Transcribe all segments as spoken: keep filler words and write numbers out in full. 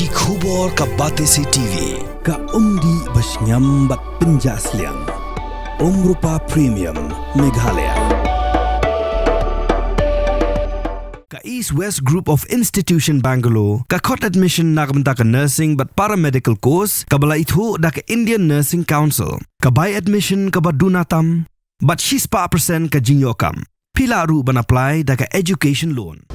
Ki khubor ka Batesi T V, ka umdih ba shngiam bad pynjah sliang. Umrupa Premium, Meghalaya. Ka East West Group of Institution Bangalore, ka khot admission na ka bynta ka nursing bad paramedical course, kaba la ithuh da ka Indian Nursing Council, ka bai admission kaba duna tam, bad shispah percent ka jingïoh kam. Phi lah ruh ban apply da ka education loan.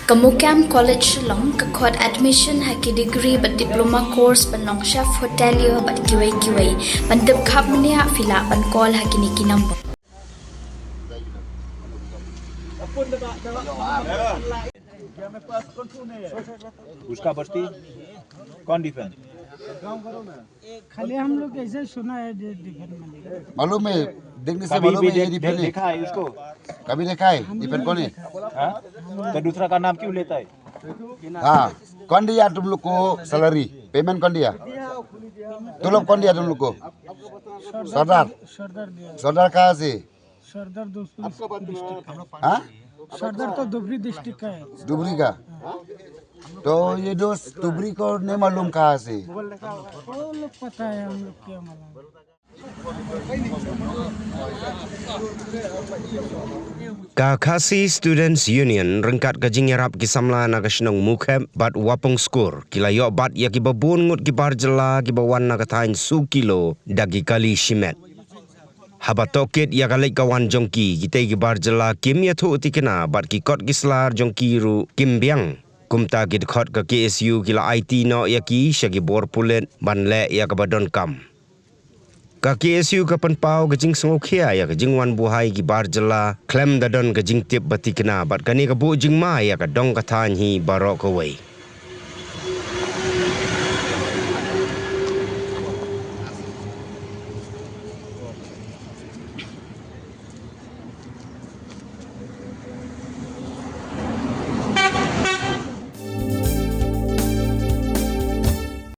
Ka Mukam College Shillong ka khot admission ha ki degree bad diploma course ban long chef hotelier bad kiwei kiwei. Ban tip khapmniah phi lah ban call ha kine ki number. उसका बस्ती कौन डिफेंस? खाली हम लोग ऐसे सुना है डि-, डिफेंस में। मालूम है, देखने से कभी मालूम भी है ये देख-, डिफेंस देख-, है। देखा है उसको? कभी देखा है डिफेंस कौन है? हाँ? तो दूसरा का नाम क्यों लेता है? हाँ, कौन दिया तुम लोग को सैलरी, पेमेंट कौन दिया? तलब कौन दिया तुम लोग को? सरदार। सरदार दिया। सरदार कहाँ से? सरदार दोस्तों डिस्ट्रिक्ट का। हाँ? सरदार तो धुबरी डिस्ट्रिक्ट का है। धुबरी का। तो ये दोस्त धुबरी को नहीं मालूम कहाँ से? वो लोग पता है, हम लोग क्या मालूम। Ka Khasi Students Union ryngkat ka jingïarap ki samla na ka shnong Mukhep bad Wapung Skur ki la ïoh bat ïa ki babun ngut ki bar jylla kiba wan na ka thaiñ Sukilo da ki kali shimet. Haba tohkit ïa ka leit ka wan jong ki, kitei ki bar jylla kim ïathuh thikna bad ki kot ki sla jong ki ruh kim biang. Kumta ki dkhot ka K S U ki la aiti noh ïa ki sha ki bor pulit ban leh ïa kaba donkam. Ka K S U ka pynpaw ka jingsngewkhia ïa ka jingwan buhai ki bar jylla khlem da don ka jingtip ba thikna bad kane ka buh jingma ïa ka dong ka thaiñ hi baroh kawei.